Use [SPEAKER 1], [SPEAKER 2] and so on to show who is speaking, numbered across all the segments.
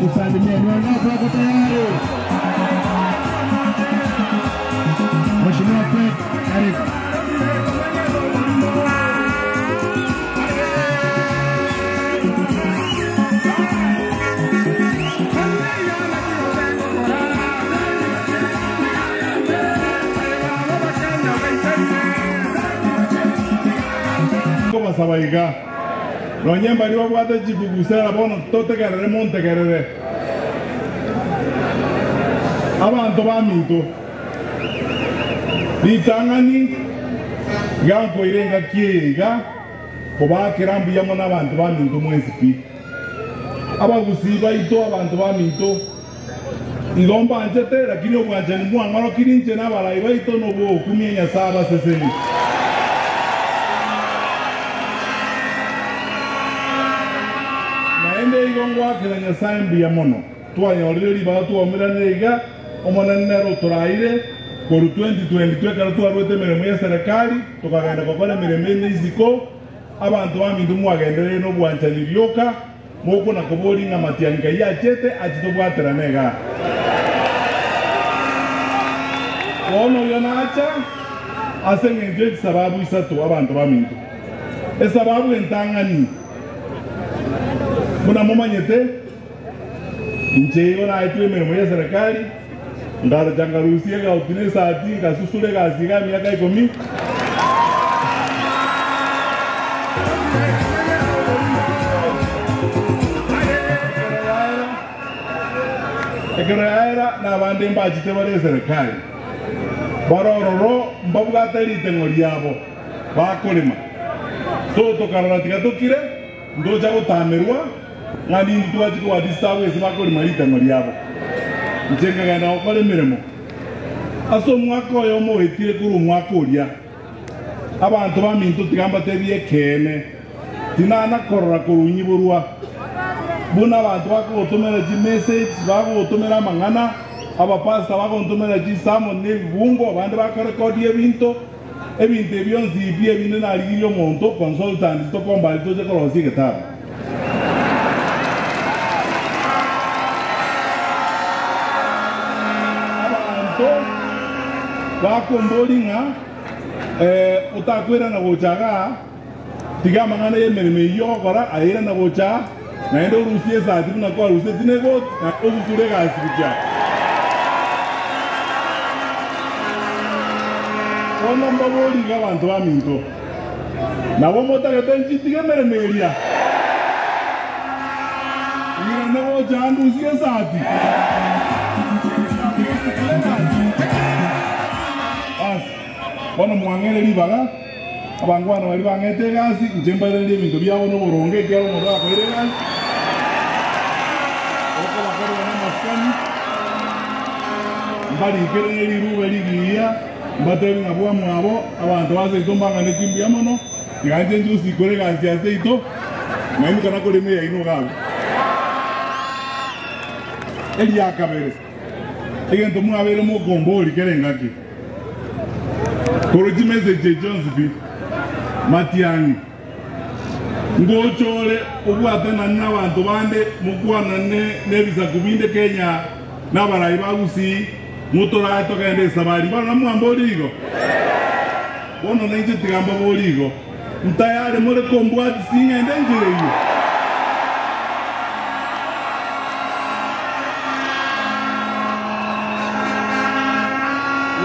[SPEAKER 1] Tusalimieni wangapi wako tayari? Mheshimiwa Fred, karibu.
[SPEAKER 2] Nkobasaba iga, Nonye mbaria babwate chivuvuzela bono totegerere montegerere. Abanto baminto, ritang'ani iga nkoira engaki eye iga kobaakera mbuya mono abanto baminto mwensi pi. Abagusii baito, abanto baminto, igo mbanchete, lakini obwanchani mwang'orokirie inche na abarai baito nobw'ogokumia Nyasae abaseseni. Naende igo ngoakera Nyasae mbuya mono, twanyorire ribaga twaumeranire iga, Omonene nere otoraire korwa 2022 ekero twaruete emeremo y'eserekari tokagenda gokora emeremo ende isiko, Abanto baminto mwagendereire nobwanchani rioka, mokona koboria ng'a matiang'i kai achete ache tobwaterane igaa. Bono oyo nacha ase engencho ye chisababu isato, abanto baminto. Esababu entang'ani, buna momanyete, inche igo naetwe emeremo y'eserekari, nkarocha nkarusia egauti na esati, nkasusura egasi iga emiaka ikomi. Ekero yaera nabande mbachete bare eserekari, bare ororo mbabwate riteng'o riabo bakorema. So tokarora tiga tokire. Ntocha gotamerwa, ng'a nintwe twachia kobadisturb ase bakorima ritang'o riabo. Inche nkagenda gokora emeremo ase omwaka oyomo oetire korwa omwaka oria. Abanto baminto tiga mbatebie ekeene, tinana korora korwa inyiborwa buna abanto bakogotomera chimessage, bakogotomera amang'ana, abapastor bagontomera chisermon na ebibungo, abande bakorekodia ebinto. Ebinto ebi bionsi pi ebinde narigirie omonto, consultant, tokombari toche korosia egetabu. Abanto bakomboria ng'a eh, otakoirana gocha igaa, tiga amang'ana y'emeremo eyio ogokora, aye irana gocha aa, naende orusie esati buna kwarusetie na egoti, naende osusure egasi gochia aa. Bono mbaborie iga abanto baminto, nabo motagete nchitige emeremo eria? Irane gocha aa ndusie esati? Basi, bono mwang'eire ribaga, abangwana baria bang'ete egasi, inche mbairanerie ebinto biabo noboronge, ekiagera omonto agakoira egasi, okobakorera namasikani. Mbarikere ne riruube rigiya, mbateebie ng'a bwamwabo, abanto ba seito mbang'anetie mbuya mono, tiga inche inche osikore egasi ya seito, nainwe kana korema eyaino iga abwo. Eria kabere, egento mwabeire mokomboria kera engaki, korwa chimessage echi chionsi pi, matiang'i. Ngocha ore obwatanane nabanto bande, mokwanane nebisaku binde Kenya nabarai ba Gusii, motorae togende esabari. Bono namwamborie igo? Bono nainche tiga mbaborie igo, Ntayari more kombwatisia ing'ende enchera eyio?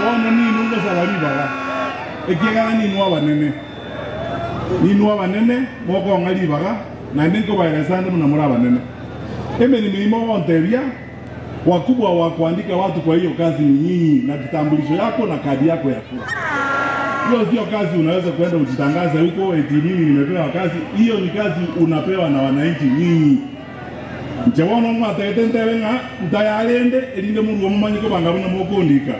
[SPEAKER 2] Bono ninwe ngosaba ribaga, ekiagera ninwe abanene. Ninwe abanene, mokong'a ribaga, naende nkobaeresa ande buna more abanene. Emeremo eyio mogontebia, Wakubwa wa kuandika watu kwa hiyo kazi ni nyinyi na kitambulisho yako na kadi yako ya kura. Hiyo sio kazi unaweza kwenda ujitangaze huko eti mimi nimepewa kazi. Hiyo ni kazi unapewa na wananchi nyinyi. Inche bono mwatagete ntebe ng'a ntayarende erinde morue momanye kobanga buna mokondika.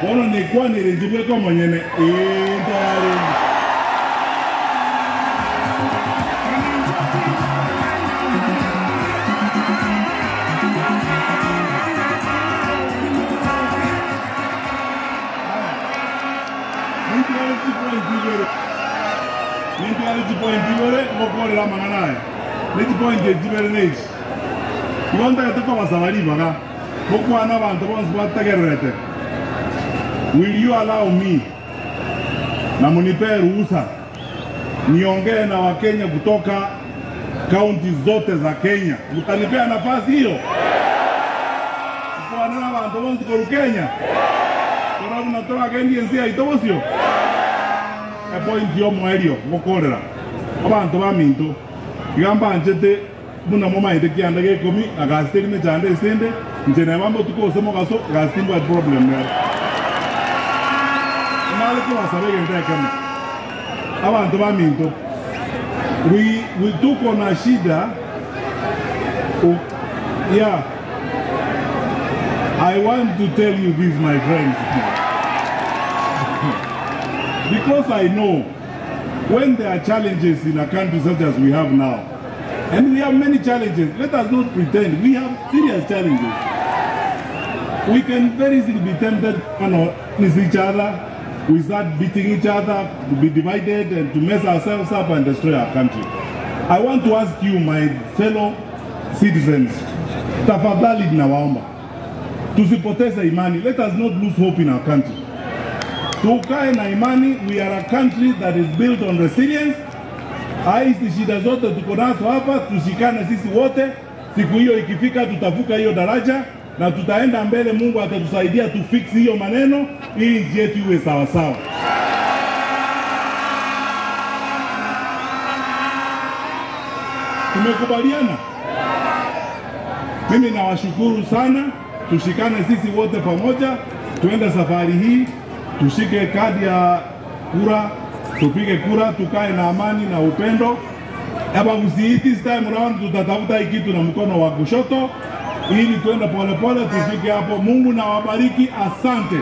[SPEAKER 2] Bono nekwanire inche bweka omonyene, ee, ntayarende. Nintware chipointi ibere, nintware chipointi ibere ngokorera amang'ana aya. Ne chipointi echi chibere nechi. Igo ntagete kobasaba ribaga, mokwane abanto bonsi bategererete, Will you allow me na munipee ruhusa niongee na Wakenya kutoka kaunti zote za Kenya? Mutanipea nafasi hiyo? Nkwane na abanto bonsi korwa Kenya? Korwa buna toragendie ense yaito bosio? Epointi y'omoerio ngokorera abanto baminto, iga mbanchete buna momaete kianda gia ikomi na gasi teri mechando esende, inche neba mbotuko gose mogaso, gasi timbwati problem nero. Nare kobasaba egento ekemo, abanto baminto, we, we tuko na shida u, yeah, I want to tell you this my friends because I know when there are challenges in a country such as we have now, and we have many challenges, let us not pretend, we have serious challenges. We can very easily be tempted to miss each other, we start beating each other, to be divided and to mess ourselves up and destroy our country. I want to ask you, my fellow citizens, tafadhali nawaomba, tusipoteze imani. Let us not lose hope in our country. Tukae na imani. We are a country that is built on resilience. Hizi shida zote tuko nazo hapa, tushikane sisi wote. Siku hiyo ikifika, tutavuka hiyo daraja na tutaenda mbele. Mungu atatusaidia tufix hiyo maneno ili nchi yetu iwe sawasawa. Tumekubaliana. Mimi nawashukuru sana, tushikane sisi wote pamoja, tuende safari hii, tushike kadi ya kura, tupige kura, tukae na amani na upendo. Abagusii, this time round tutatafuta hii kitu na mkono wa kushoto ili tuende polepole tufike hapo. Mungu na wabariki, asante.